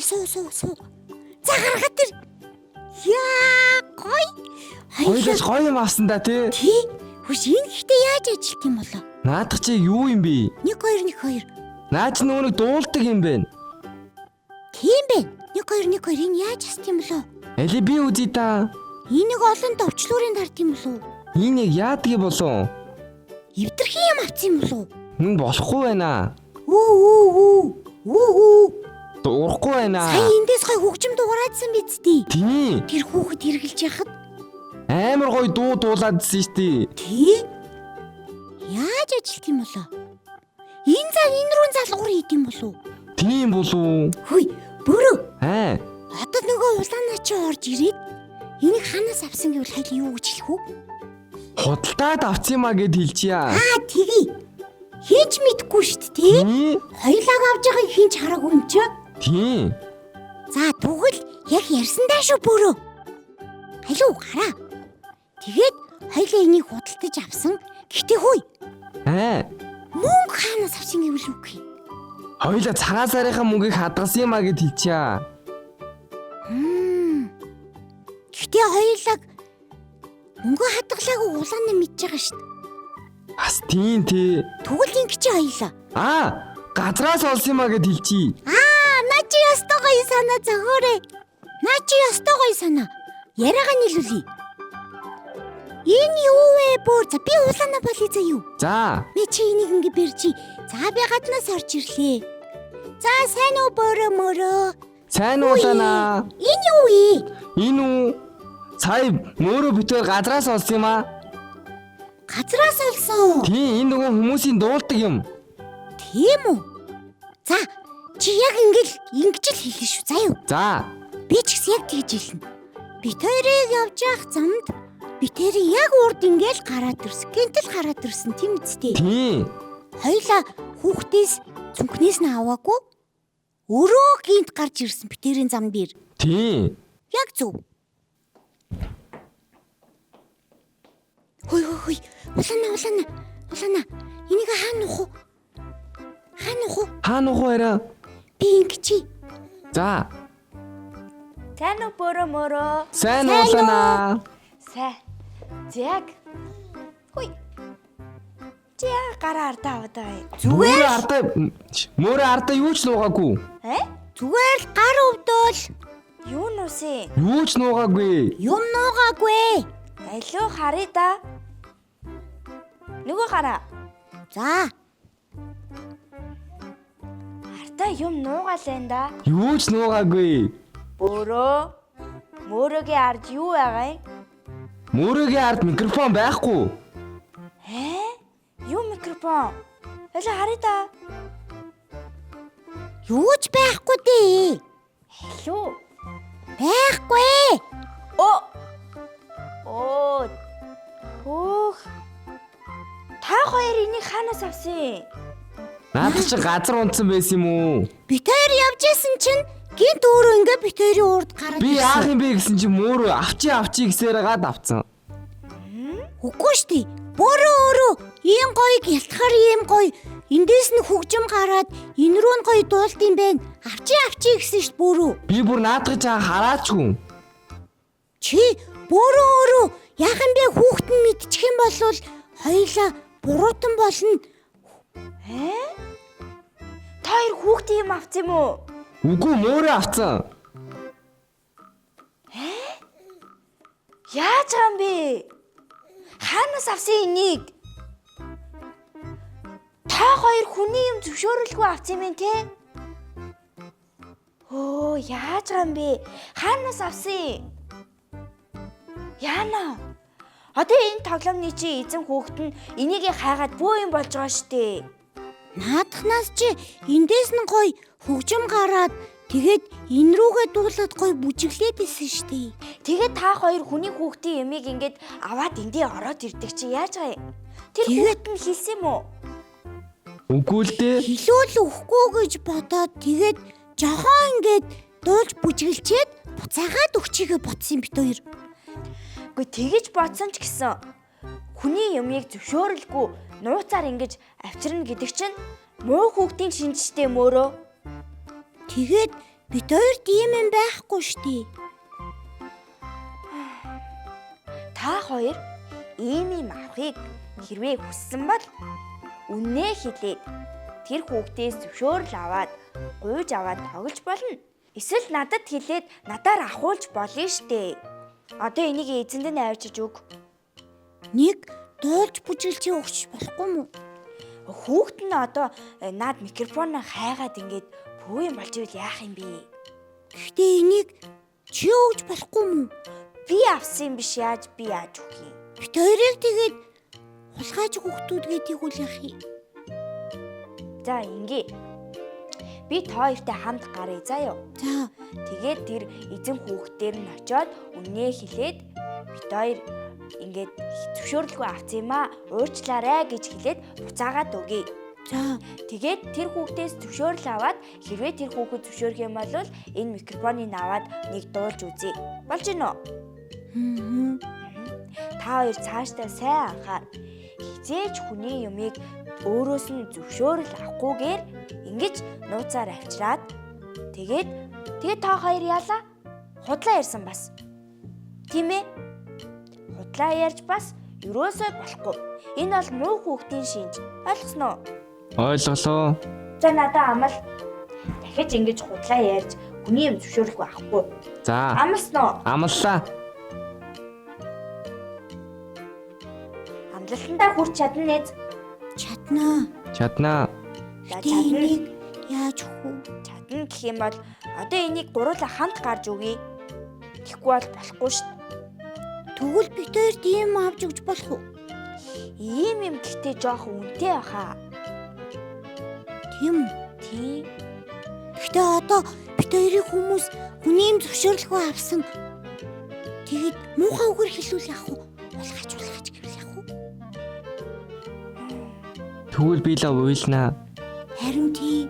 Суу суу суу. За гаргаад ир. Яа гоё. Хоёулаас гоё юм авсан да тий. Тий. Хүш энэ гэхдээ яаж ажилт юм болоо? Наадах чи юу юм бэ? 1 2 1 2. Наа чи нөгөө нэг дуулдаг юм бэ? Тийм бэ. 1 2 1 2 энэ яаж аст юм болоо? Эли би үзье та. Энэ нэг олон товчлуурын дард юм болов уу? Энэ яг яадаг болов? Эвдэрхэн юм авсан юм болов уу? Нүн болохгүй байна. Үү үү үү. Үү үү. Дуурахгүй байна. Сая эндээс гой хөгжим дугараадсан биз дээ. Тий. Тэр хүүхэд хэрглэж яхад Амар гоё дуу дуулаадсэн шүү дээ. тий. Яаж ажилт юм болоо? Энэ зан энэ рүү залгуур хийд юм болов уу? Тийм болов. Хүй, бөрөө. Аа. Одоо нөгөө улаанаа чи орж ирээд энийг ханаас авсан гэвэл хайл юу гэж хэлэх вэ? Худалдаад авсан юм а гэд хэлчихье. Аа тэгье. Хинч мэдэхгүй шүү дээ, тий? Тий. Хоёлааг авч байгааг хинч хараагүй юм чи. Тий. За тэгвэл яг ярьсандаа шүү бөрөө. Халиу гараа. Тэгээд хоёлаа энийг худалдаж авсан. Гэхдээ хүй, Аа. мөнгө хаанаас авсан гэвэл юу гэх юм? Хоёлаа цагаан сарынхаа мөнгийг хадгалсан юм а гэд хэлчихье. Гэхдээ хоёулаа мөнгө хадгалаагүй улаанаа мэдж байгаа шүү дээ. Бас тийм тий. Тэгвэл ингэ чи хоёлаа. Аа, газраас олсон юм а гэд хэлчихье. Аа, наа чи ёстой гоё санаа зохиорой. Наа чи ёстой гоё санаа. Яриагаа нийлүүлье. Энэ юу вэ бүр? За би улаанаа болъё заа юу? За, Мэ чи энийг ингэ бэрчи. За би гаднаас орж ирлээ. За сайн уу бөрө мөрөө. сайн уу улаанаа. Энэ юу вэ? Энэ үү? Сая мөрөө битээр газраас олсон юм а. Газраас олсон уу? Тийм, энэ нөгөө хүмүүсийн дуулдаг юм. Тийм үү? За чи яг ингээл ингэж л хэлнэ шүү. За юу? За, Би ч гэсэн яг тэгж хэлнэ. Бит хоёрыг явж явах замд бит хоёрын яг урд ингээл гараад ирсэн. Гэнтэл гараад ирсэн тийм үстэй. тийм. Хоёлаа хүүхдээс цүнхнээс нь аваагүй. Өрөө гинт гарч ирсэн бит хоёрын зам дээр. Тийм. Яг зөв. Хүй хүй хүй. Улаана улаана. Улаана. Энийг хаана нух уу? Хаана нух уу? Хаана уу хараа? Би ингэчи. За, Сайн уу бөрөө мөрөө? сайн Сайн уу? ууланаа. Сайн. Зяг. Хүй. Чи яа гараа ардаа аваад байгаа юм? Зүгээр ардаа мөрөө ардаа юу ч нуугаагүй. Э? Зүгээр л гар өвдөөл Юу нуусын? Юу ч нуугаагүй. юм нуугаагүй. Алуу харъя да. Нөгөө гараа. За, Ардаа юм нуугаал энэ да. Юу ч нуугаагүй. Бөрөө. Мөрөөгийн ард юу байгаа юм? Мөрөөгийн ард микрофон байхгүй. Э? Юу микрофон? Алуу харъя да. юу ч байхгүй дээ. Алуу. Байхгүй. О. Оо. Хөөх. Та хоёр энийг хаанаас авсан юм? Наадах чи газар унтсан байсан юм уу? Бит хоёр явж исэн чинь гинт өөрөө ингээ бит хоёрын урд гараад Би яах ирсэн. юм бэ гэсэн чи мөрөө авчи авчи гэсээр гаад авцсан. Үгүй шүү дээ. Бөрөө өөрөө ийм гоёг ялтахаар ийм гоё эндээс нь хөгжим гараад энэ рүү нь гоё дуулд юм байна. Авчи авчи гэсэн шүү дээ бөрөө. Би бүр наадах чаа хараачгүй. Чи бөрөө өөрөө яах юм бэ хүүхэд нь мэдчих юм бол хоёлаа буруутан болно. Э? Та хоёр хүүхдийн юм авсан юм уу? Үгүй мөрөө авцсан. Яаж байгаа юм бэ? Хаанаас авсан энийг? Та хоёр хүний юм зөвшөөрөлгүй авсан юм те? Өө, яаж байгаа юм бэ? Хаанаас авсан юм? Яана. Одоо энэ тоглоомны чи эзэн хүүхэд нь энийг хайгаад бөө юм болж байгаа штэ. Наадахнаас чи эндээс нь гоё хөгжим гараад тэгээд энэ рүүгээ дуулаад гоё бүжиглээд исэн шүү дээ. Тэгээд та хоёр хүний хүүхдийн ямыг ингээд аваад эндээ ороод ирдэг чи яаж байгаа юм? Тэр Тэгээд- хүүхэд нь хэлсэн юм уу? Үгүй л дээ. Хилүүл өгөхгүй гэж бодоод тэгээд жохон ингээд дуулж бүжиглчээд буцаагаад өгчийгээ ботсон бит хоёр. Үгүй тэгэж бодсон ч гэсэн хүний юмыг зөвшөөрөлгүй нууцаар ингэж авчирна гэдэг чинь муу хүүхдийн шинжтэй мөрөө. Тэгээд Бид хоёрт ийм юм байхгүй штий. Та хоёр ийм юм авахыг хэрвээ хүссэн бол үннээ хэлээд тэр хүүхдээс зөвшөөрөл аваад гуйж аваад тоглож болно. Эсвэл надад хэлээд надаар ахуулж болно штэ. Одоо энийг эзэнд нь авчиж өг. Нэг дуулж бүжиглж өгч болохгүй мүү? Хүүхд нь одоо наад микрофон хайгаад ингээд бүү юм болж ивэл яах юм бэ? Гэхдээ энийг чи өгч болохгүй мүү? Би авсан юм биш, яаж би яаж өгөх юм? Бид хоёрыг тэгээд хулгайч хүүхдүүд гэдгийг үл яах юм? За ингээ. Би та хоёртой хамт гаръя заа юу. За. Тэгээд тэр эзэн хүүхдээр нь очиод үннээ хэлээд бид хоёр ингээд зөвшөөрлгүй авсан юм аа, уучлаарай гэж хэлээд буцаагаад өгье. За. Тэгээд тэр хүүхдээс зөвшөөрөл аваад хэрвээ тэр хүүхэд зөвшөөрөх юм бол энэ микрофоныг аваад нэг дуулж үзье. Болж гинөө? Та хоёр цаашдаа сайн анхаар. Хизээж хүний юмыг өөрөөс нь зөвшөөрөл авахгүйгээр ингэж нууцаар авчираад тэгээд та хоёр яалаа худлаа ярьсан бас. Тийм ээ? Худлаа ярьж бас ерөөсөө болохгүй. Энэ бол муу хүүхдийн шинж. Ойлгосноо? Ойлголоо. За надаа амал. Дахиж ингэж худлаа ярьж хүний юм зөвшөөрлгүй авахгүй. За. Амлсан уу? Амллаа. Амлалтандаа хүрч чадна нэ. Чаднаа. Чаднаа. За Гэтэ чадна. энийг яаж өгөх вэ? Чадна гэх юм бол одоо энийг гуруула хамт гарч өгье. Тэгэхгүй бол болохгүй шүү дээ. Тэгвэл бид хоёрт ийм авч өгч болох уу? Ийм юм гэхдээ жоохон үнэтэй баха. Тийм үү? Тий. Гэхдээ одоо бид хоёрыг хүмүүс хүний юм зөвшөөрлгүй авсан. Тэгээд муухай үгээр хэлвэл яах вэ? Хулгайч хулгайч гэвэл яах вэ? Тэгвэл би л уйлнаа. Харин тий.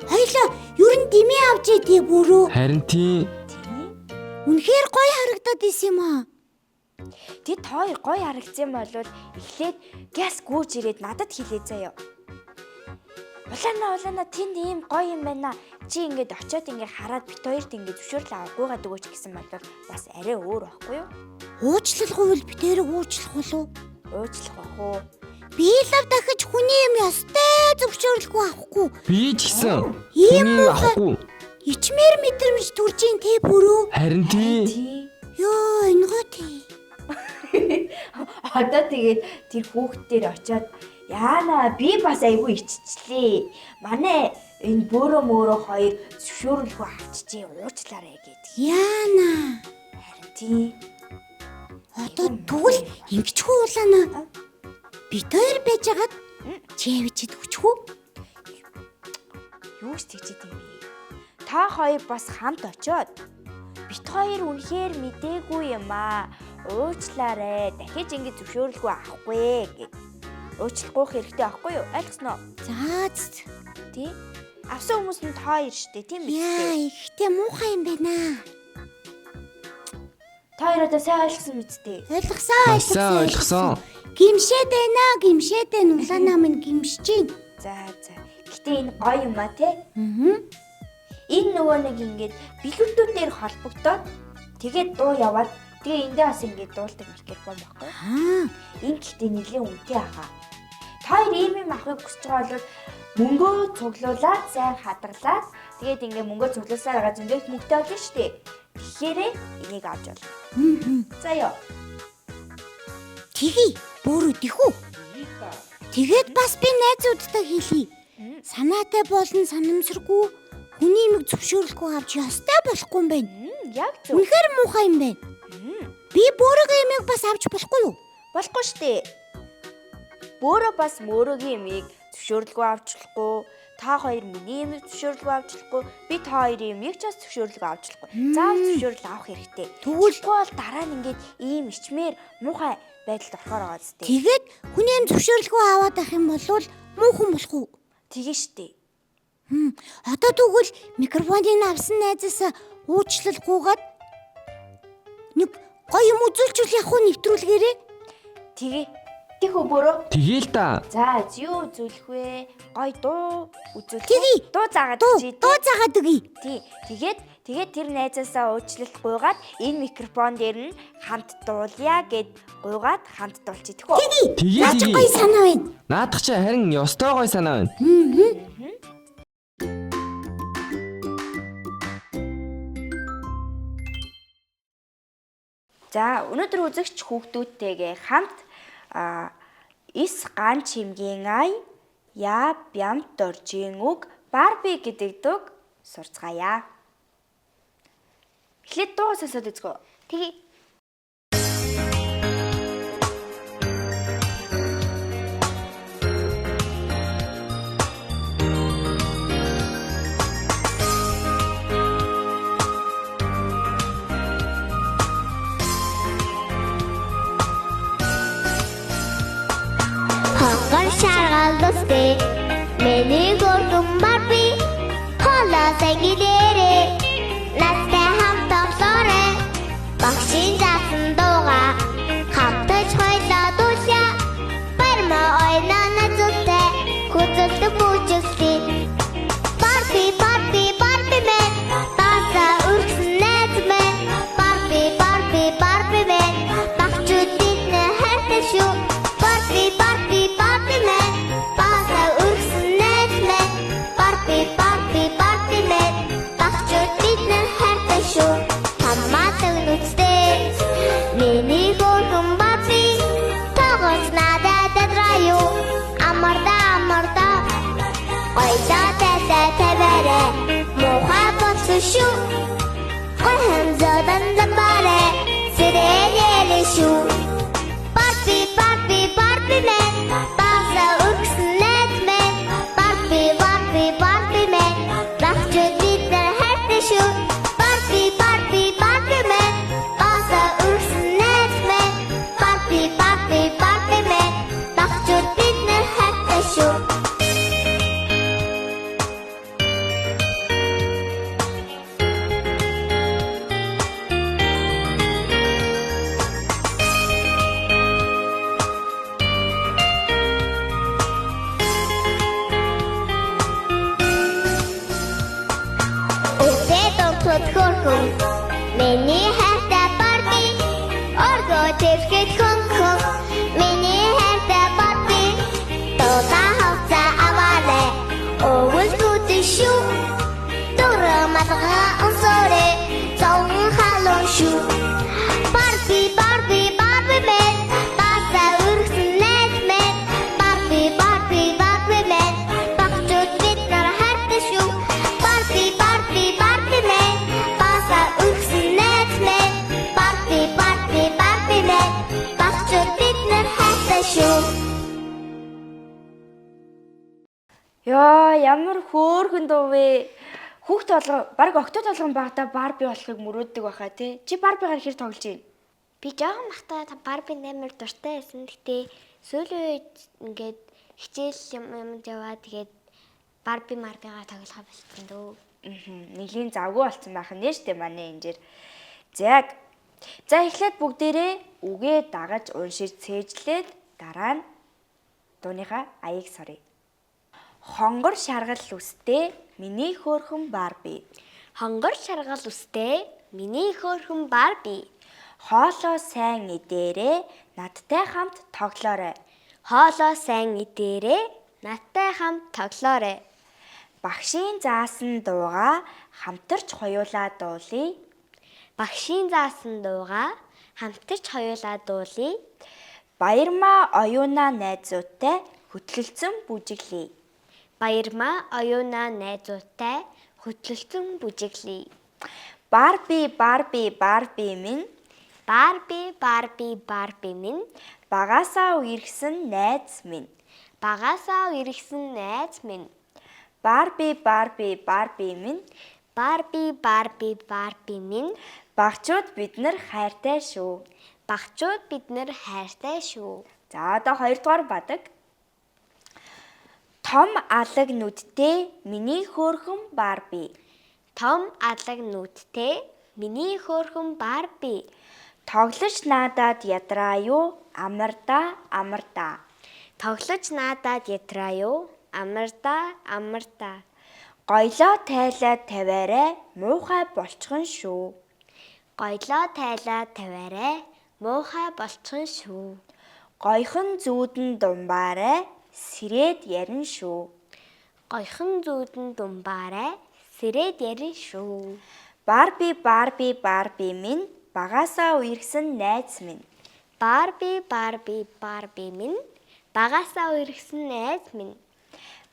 Хоёлаа ер нь дэмий авч идэ бүрөө. Харин тий. Тий. Үнэхээр гоё харагдаад исэн юм аа. Тэд хоёр гоё харагдсан бол эхлээд гяс гүйж ирээд надад хэлээ заяа. Улаана улаана тэнд ийм гоё юм байна. Чи ингээд очиод ингээд хараад бит хоёрт ингээд зөвшөөрөл авахгүйгээд өгөөч гэсэн бол бас арай өөр байхгүй юу? Уучлалгүй бол бид хоёрыг уучлах болов уу? Уучлах бах уу? Би л дахиж хүний юм ёстой зөвшөөрлгүй авахгүй. Би ч гэсэн Ийм хүний муухай авахгүй. ичмээр мэдрэмж төрж ин тэ бүрөө. Харин тий. Тий. Йоо, энгоо тий. Одоо тэгээд тэр хүүхд дээр очиод яана би бас айгүй иччихлээ. Манай энэ бөөрөө мөөрөө хоёр зөвшөөрлгүй авчижээ уучлаарай гэдэг. Яана. Харин тий. Одоо тэгвэл ингэчхүү улаана. Бид хоёр байжгаад чи авчид өгчих үү? Юу ч тэгчихэд юм бэ? Та хоёр бас хамт очиод бит хоёр үнэхээр мдээгүй юм аа. Уучлаарай. Дахиж ингэ зөвшөөрлгүй авахгүй гэд. Уучлахгүй хэрэгтэй байхгүй юу? Ойлгосноо? За зэ. Тий. Авсан хүмүүс нь та хоёр штэ, тийм биз Яа, дээ? ихтэй муухай юм байна. Та хоёр одоо сайн ойлгосон биз дээ? Ойлгосон, Маш сайн ойлгосон. Гимшээд байна, гимшээд байна. Улаанаа минь гимшиж байна. За за. Гэтэ энэ гоё юм а тий? Аа. Энэ нөгөө нэг ингээд Bluetooth дээр холбогдоод тэгээд дуу яваад тэгээ эндээ бас ингээд дуулдаг микрофон байхгүй юу? Аа. Энэ гэхдээ нэлийн үнэтэй хаа. Та хоёр ийм юм авахыг хүсэж байгаа бол мөнгөө цуглуулад сайн хадгалаад тэгээд ингээ мөнгөө цуглуулсаар байгаа зөндөө мөнгөтэй болно шүү дээ. Тэгэхээр энийг авч болно. За ёо. Тэгье. Бөөрөө тэхүү. Тэгээд бас би найзуудтай хэлье. Санаатай болон санамсаргүй хүний юмыг зөвшөөрлгүй авч ёстой болохгүй юм байна. Яг зөв. Үнэхээр муухай юм байна. Би бөөрөгийн юмыг бас авч болохгүй юу? Болохгүй шүү дээ. Бөөрөө бас мөөрөгийн юмыг зөвшөөрлгүй авч болохгүй. Та хоёр миний юмыг зөвшөөрлгүй авч болохгүй. Би та хоёрын юмыг ч бас зөвшөөрлгүй авч болохгүй. Заавал зөвшөөрөл авах хэрэгтэй. Тэгвэл Тэгэхгүй бол дараа нь ингээд ийм ичмээр муухай байдалд орохоор байгаа зү. тэгээд хүний юм зөвшөөрлгүй аваад байх юм бол муу хүн болох уу? Тэгээ штэ. Одоо тэгвэл микрофоныг авсан найзаас уучлалгүйгээд нэг гоё юм үзүүлчихвэл явах уу нэвтрүүлгээрээ? Тэгээ. Тийх үү бөрөө? Тэгээл та. За, юу үзүүлэх вэ? Гой дуу үзүүлэх. Тэгье. Дуу заагаад Дуу өгчий. дуу заагаад өгье. Тий. Тэгээд тэр найзаасаа уучлалт гуйгаад энэ микрофон дээр нь хамт дуулъя гэд гуйгаад хамт дуулчих тийх үү? Тэгье. Тэгье, Наач тэгье. гоё санаа байна. Наадах чи харин ёстой гой санаа байна. За, өнөөдөр үзэгч хүүхдүүдтэйгээ хамт Ис ган чимгийн ай я бямт доржийн үг Барби гэдэг дүг сурцгаая. Эхлээд дуу сонсоод үзгөө. Тэгье. Хонгор шаргал үстэй миний хөөрхөн Барби хоолой сайн гидэрээ надтай хамт тоглоорой багшийн заасан дууга хамтаж хоёлоо дуулъя барма ойноо найзуудтай хөдөлдөг бүжиглэе Барби Барби Барби мэн бааса үргэсэн найз мэн Барби Барби Барби мэн багчууд бидний хайртай шүү Барби Барби Барби мэн бааса үргэсэн найз мэн Барби Барби Барби мэн багчууд бидний хайртай шүү Хамаадаг нүцтэй миний хөөрхөн Барби тогоц надад дадраа юу амарда амарда Хоёлаа тайлаа тавиарай муухай болсон шүү Гой хамзадан замбарай сэрээлээ шүү Барби Барби Барби мэн бааса үргэсэн найз мэн Барби Барби Барби мэн багчууд бид нар хайртай шүү Барби Барби Барби мэн бааса үргэсэн найз мэн Барби Барби Барби мэн багчууд бид нар хайртай шүү. Үсээ донтод хөөрхөн миний хайртай Барби оргоо тэрхэд хөнхөн миний хайртай Барби дулаан хувцас аваарай өвөл гүтэн шүү дөрөв малгай өмсөөрэй зовон халуун шүү Барби Барби Барби мэн бааса үргэсэн найз мэн Барби Барби Барби мэн багчууд бид нар хайртай шүү Барби Барби Барби мэн бааса үргэсэн найз мэн Барби Барби Барби мэн багчууд бид нар хайртай шүү. Яа, ямар хөөрхөн дуу вэ? Хүүхд болгон, баг октод болгон багада Барби болохыг мөрөөддөг байхаа тий. Чи Барбигаар хэр тоглож байна? Би жоохон бахта Барби амар дуртай байсан. Гэтэ сүүлийн үед ингээд хичээл юм юмд яваа тэгээд Барби Марбигаа тоглохоо болсон дөө. Нэлийн завгүй болсон байх нь штэ манай энэ жир. За. За эхлээд бүгдээрээ үгээ дагаж уншиж цээжлээд дараа нь дууныхаа аяыг соръё. Хонгор шаргал үстэй миний хөөрхөн Барби. Хонгор шаргал үстэй миний хөөрхөн Барби. Хоолоо сайн идээрээ надтай хамт тоглоорой. Хоолоо сайн идээрээ надтай хамт тоглоорой. Багшийн заасан дууга хамтарч хоёулаа дуулъя. Багшийн заасан дууга хамтарч хоёулаа дуулъя. Баярмаа оюунаа найзуудтай хөтлөлцөн бүжиглэе. Баярмаа оюунаа найзуудтай хөтлөлцөн бүжиглэе. Барби Барби Барби минь Барби Барби Барби минь багаасаа үерхсэн найз минь. Багаасаа үерхсэн найз минь. Барби Барби Барби минь Барби Барби Барби минь багчууд бид нар хайртай шүү. Багчууд бид нар хайртай шүү. За одоо хоёрдугаар бадаг. Том алаг нүдтэй миний хөөрхөн Барби. Том алаг нүдтэй миний хөөрхөн Барби. Тоглож наадаад ядраа юу? Амардаа, амардаа. Тоглож наадаад ядраа юу? Амардаа, амардаа. Гоёлоо тайлаад тавиарай, муухай болчихно шүү. Гоёлоо тайлаад тавиарай, муухай болчихно шүү. Гоёхон зүүдэн думбаарай, сэрээд ярина шүү. Гоёхон зүүдэн думбаарай, сэрээд ярина шүү. Барби, Барби, Барби минь багаасаа үерхсэн найз минь. Барби, Барби, Барби минь багаасаа үерхсэн найз минь.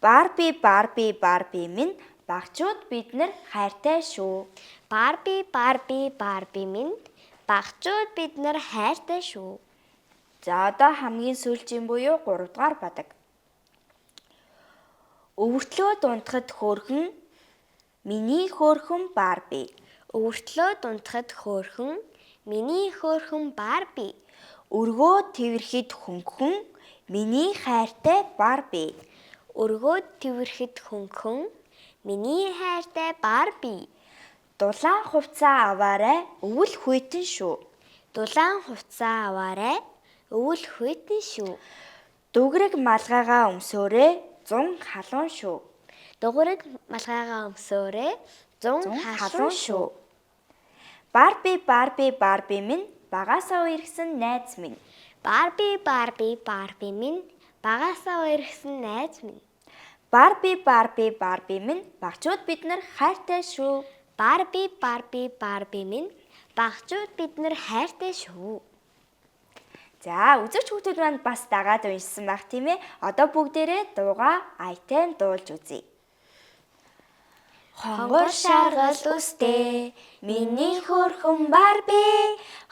Барби, Барби, Барби минь багчууд бид нар хайртай шүү. Барби, Барби, Барби минь багчууд бид нар хайртай шүү. За одоо хамгийн сүүлчийн буюу 3 дугаар бадаг. Өвөртлөө дунтахад хөөрхөн миний хөөрхөн Барби. Өвөртлөө дунтахад хөөрхөн миний хөөрхөн Барби. Өргөө тэрхэд хөнгөн миний хайртай Барби. Өргөө тэрхэд хөнгөн миний хайртай Барби. Дулаан хувцаа аваарай, өвөл хүйтэн шүү. Дулаан хувцаа аваарай, өвөл хүйтэн шүү. Дүгрэг малгайгаа өмсөөрэй, зун халуун шүү. Дугуйраг малгайгаа өмсөөрэй, зун халуун шүү. Барби, Барби, Барби минь багаасаа үерхсэн найз минь. Барби, Барби, Барби минь багаасаа үерхсэн найз минь. Барби, Барби, Барби минь багчууд бид нар хайртай шүү. Барби, Барби, Барби минь багчууд бид нар хайртай шүү. За, үзэгч хүүхдүүд маань бас дагаад уншсан байх тийм ээ. Одоо бүгдээрээ дуугаа аятай нь дуулж үзье. Хонгор шаргал үстэй миний хөөрхөн Барби,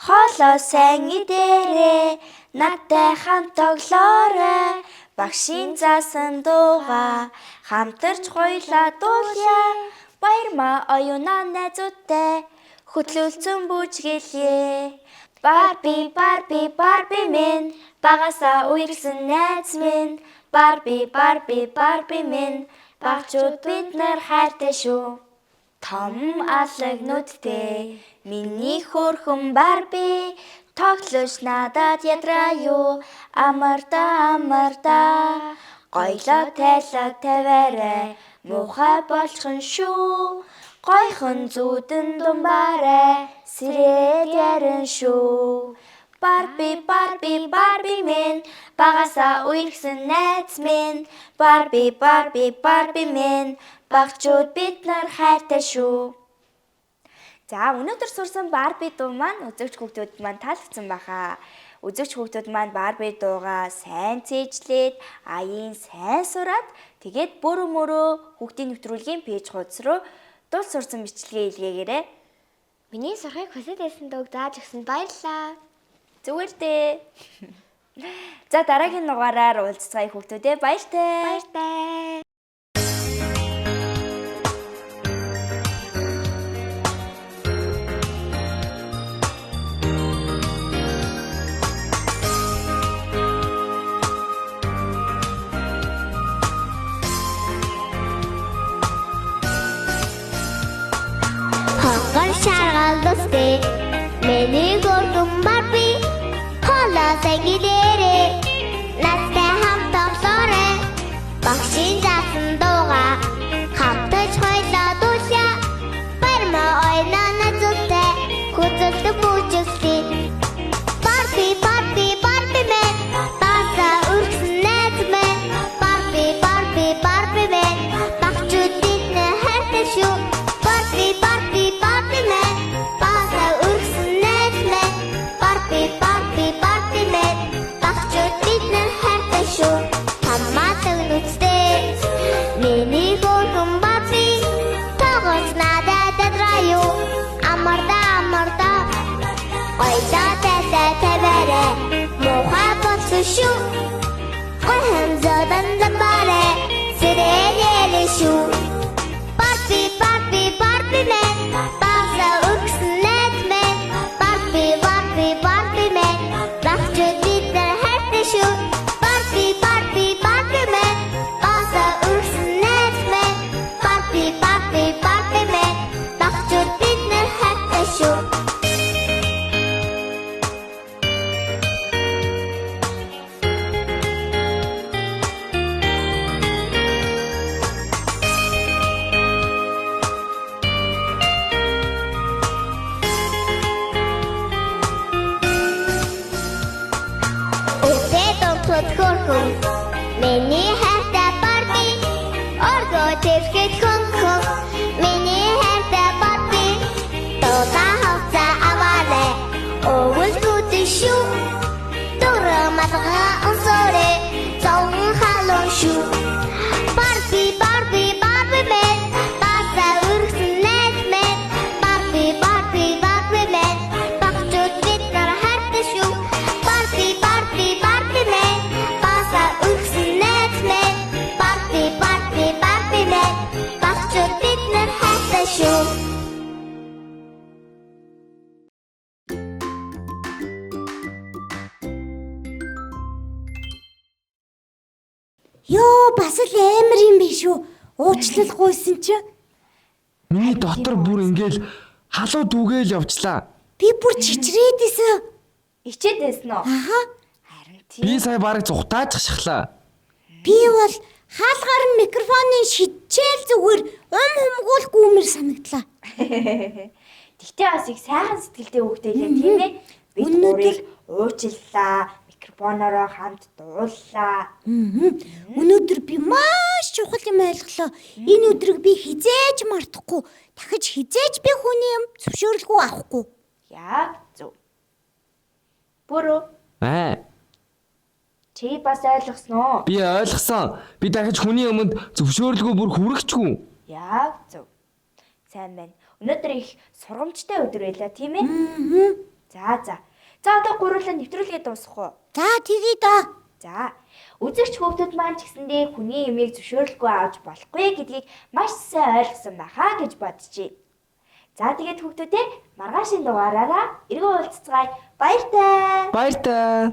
хоолоо сайн идээрээ, надтай хамт тоглоорой. Багшийн заасан дуугаа хамтарч хоёлаа дуулъя. Баярмаа оюунаа найзуудтай хөтлөлцөн бүжгэлье. Барби, Барби, Барби минь багасаа үерхсэн найз минь. Барби, Барби, Барби минь багчууд бид нар хайртай шүү. Том алаг нүдтэй миний хөөрхөн Барби, тоглож надад ядраа юу? Амардаа, амардаа. Гоёлоо тайлаа тавиарай, муухай болчихно шүү. Гоёхон зүүдэн думбаарай, сэрээд ярина шүү. Барби, Барби, Барби минь багасаа үерхсэн найз минь. Барби, Барби, Барби минь багчууд бид нар хайртай шүү. За, өнөөдөр сурсан Барби дуу маань үзэгч хүүхдүүд маань таалагдсан баха. Үзэгч хүүхдүүд маань Барби дуугаа сайн цээжлээд, аяын сайн сураад, тэгээд бүрэн мөрөө хүүхдийн нэвтрүүлгийн пэйж хуудас руу дул сурсан бичлэгээ илгээгээрэй. Миний сурахыг хүсэж байсан дууг зааж өгсөнд баярлалаа. Зүгээр дээ. За, дараагийн дугаараар уулзцгаая хүүхдүүдээ. Баяртай. Баяртай. Хонгор шаргал үстэй миний хөөрхөн Барби, хоолоо сайн идээрэй, надтай хамт тоглоорой. Багшийн заасан дуугаа хамтарч хоёлоо дуулъя. Баярмаа оюунаа найзуудтай хөдөлдөг бүжиглэе. Барби, Барби, Барби минь багасаа үерхсэн найз минь. Барби, Барби, Барби минь багчууд бид нар хайртай шүү. Барби, Барби, Барби минь багасаа үерхсэн найз минь. Барби, Барби, Барби минь багчууд бид нар хайртай шүү. Хамаадаг нүцтэй миний хөөрхөн Барби, тоглож надад ядраа юу? Амардаа, амардаа. Йоо, бас л амар юм биш үү? Уучлал гуйсан чи. Миний дотор бүр ингээл халуу дүүгээл явчлаа. Би бүр чичрээд исэн. Ичээд байсан уу? Аха. Харин тийм. Би сая бараг зүхтаачих шахлаа. Би бол хаалгаар нь микрофоныг шидчихэл зүгээр ум хумгуулгүймэр санагдлаа. Тэгтээ бас их сайхан сэтгэлтэй хүүхдээ лээ тийм ээ. Бид Өнөөдөр- гурыг уучлалаа, микрофоноороо хамт дууллаа. Өнөөдөр би маш чухал юм ойлголоо. Энэ өдрийг би хизээж мартахгүй. Дахиж хизээж би хүний юм зөвшөөрлгүй авахгүй. Яг зөв. Бүрөө Аа, чи бас ойлгосон уу? би ойлгосон. Би дахиж хүний өмнөд зөвшөөрлгүй бүр хүрэгчгүй. Яг зөв. Сайн байна. Өнөөдөр их сургамжтай өдөр байлаа тийм ээ? За за. За одоо гурлаа нэвтрүүлгээ дуусгах уу? За тэгье доо. За. Үзэгч хүүхдүүд маань ч гэсэндээ хүний юмыг зөвшөөрлгүй авч болохгүй гэдгийг маш сайн ойлгосон байхаа гэж боджээ. За тэгээд хүүхдүүдээ маргаашийн дугаараараа эргэн уулзцгаая. Баяртай. Баяртай.